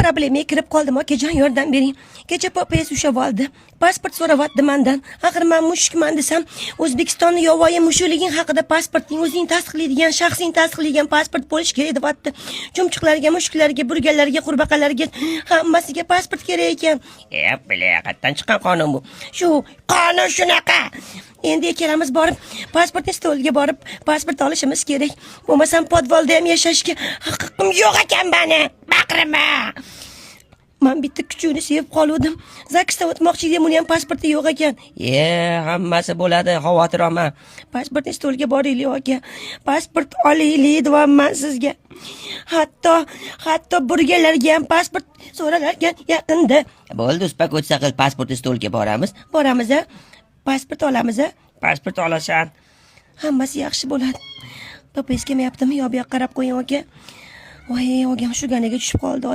Problemaga kirib qoldim, akajon, yordam bering. Kecha ППС ushlab oldi. Pasport so'rayapti mandan. Axir man mushukman desam, O'zbekistonni yovvoyi mushukliging haqida pasporting o'zing tasdiqlaydigan, shaxsing tasdiqlagan pasport bo'lishi kerak deyapti. Chumchuqlarga, mushuklarga, burgalarga, qurbaqalarga, hammasiga pasport kerak ekan. E, бля, qayerdan chiqqan qonun bu? Shu qonun shunaqa. Endi ikkalamiz borib pasportni stolga borib pasport olishimiz kerak. Bo'lmasam podvalda ham yashashga haqqim yo'q ekan mani. Baqirma. Man bitta kuchugini sevib qoluvdim. ЗАГСdan o'tmoqchi edim, uni ham pasporti yo'q ekan. E, hammasi bo'ladi, xavotir olma. Pasportni stolga boraylik, aka. Pasport olaylik deyapman sizga. Hatto burgalarga ham pasport so'ralarkan yaqinda. Bo'ldi, успокоиться qil, pasportni stolga boramiz. Boramiz, a? Pasport olamiz, a? Pasport olasan. Hammasi yaxshi bo'ladi. ППС kelmayaptimi? Yo, bu yoqqa qarab qo'ying, aka. Voy, ogam shu ganiga tushib qoldi.